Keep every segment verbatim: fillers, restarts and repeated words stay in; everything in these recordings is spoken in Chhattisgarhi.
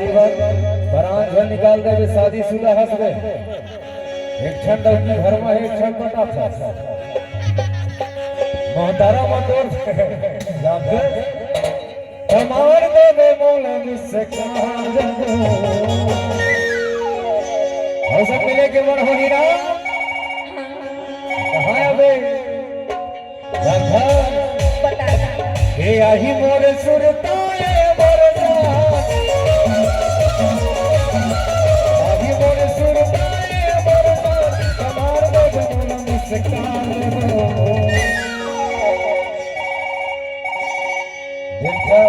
बरात घर निकाल देबे, शादीशुदा हसबे। एक ठन डौकी घर में है, एक ठन पटाखा। मोहतारा मतोर जानते। कमार देबे मोला मुस्कान। अउ सब मिले के मन होही ना। कहाँ अबे? राधा। बता। ए आही मोर सुरता ए मोर जान। आही मोर सुरता ए मोर जान। कमार देबे मोला मुस्कान। देखा,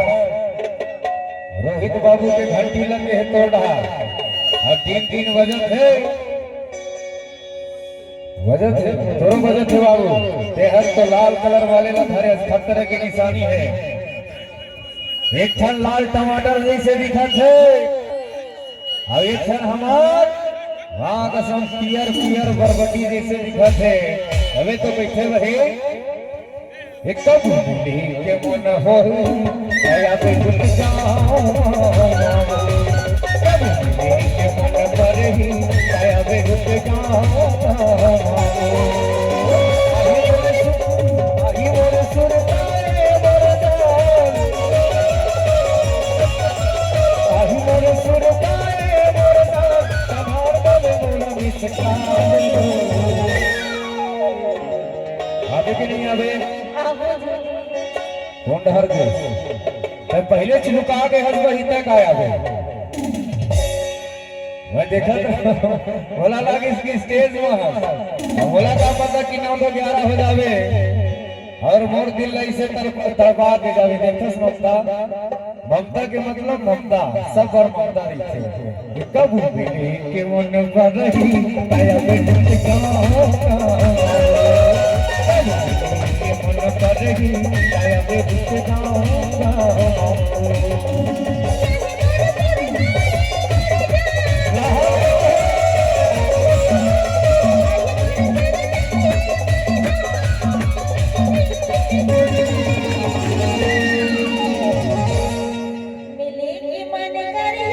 रोहित बाबू के घंटी लगे हे तोर डहा। अब तीन तीन बजत हे। बजत हे, तोरो बजत हे बाबू। तेहर तो लाल कलर वाले ला धरे हस, खतरे के निशानी हे। एक ठन लाल टमाटर जैसे दिखत हे, अउ एक ठन हमार वाह कसम पियर पियर बरबटी जैसे दिखत हे। अबे तो बैठे रहे। एक कब मिली के मन हो, दया पे झुक जाओ। कब मिली के मन करही, दया पे झुक जाओ। आही मोर सुर, आही मोर सुर तारे मोर जान। आही मोर सुर तारे मोर जान। कमार देबे मोला मुस्कान। आबे कि नहीं आबे? कौन डहर के? तैं पहिले चिलुका के हंस बही, तैं का आबे? मैं देखत, मोला लागिस कि stage में हंस। अब मोला का पता कि नौ तो ग्यारह हो जावे। अउ मोर दिल ला इसे तड़प-, तड़पा के जावे। देखस ममता, ममता के मतलब ममता, सब बर ममता रहिथे। कब मिली के मन करही, दया पे झुक जाओ। कब मिली के मन करही, दया पे झुक जाओ। मिले के मन करही।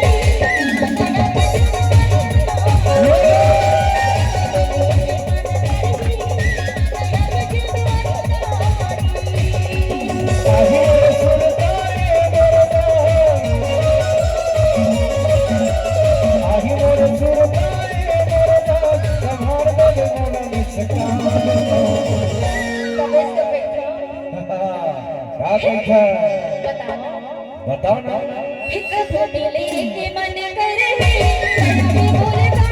का कहिथे? बताओ। बताओ ना। एक फूटी लेके मन करही, तड़पे मोर जान।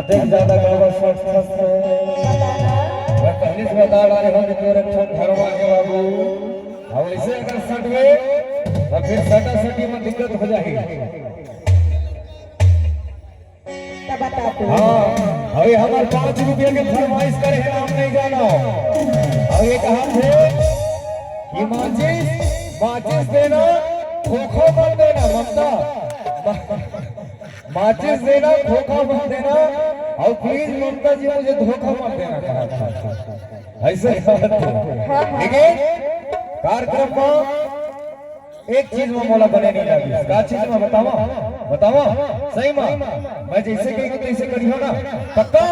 ज्यादा गड़बड़ सोच सोच के। मैं पहले से बता डारे हों कि तोर एक ठन धर्मा हे बाबू। अब ऐसे अगर सटवे, तो फिर सटा सटी में दिक्कत हो जाही। तब बता तू। हाँ, अभी हमार पाँच रुपया के फरमाइश करे हे, नाम नहीं जानो। अब ये कहा थे कि माचिस, माचिस देना, खोखो मत देना, ममता। माचिस देना, खोखा मत देना, और please ममता जी मुझे धोखा मत देना कहा था। ऐसे कहा था। लेकिन कार्यक्रम में एक चीज में मोला बने नहीं लगी। का चीज में बतावा? बतावा? सही में? मैं जैसे कही कि तैसे करियो ना। पक्का?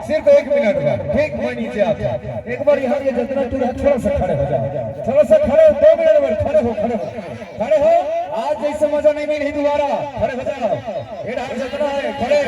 सिर्फ एक मिनट में। ठीक, मैं नीचे आता। एक बार यहाँ के जितना टूरा थोड़ा सा खड़े हो जाओ। थोड़ा सा खड़े हो, दो मिनट में खड़े हो, खड़े हो। खड़े हो। आज जैसे मजा नहीं मिली दोबारा। खड़े हो जाओ। ये ढाल जितना है, खड़े।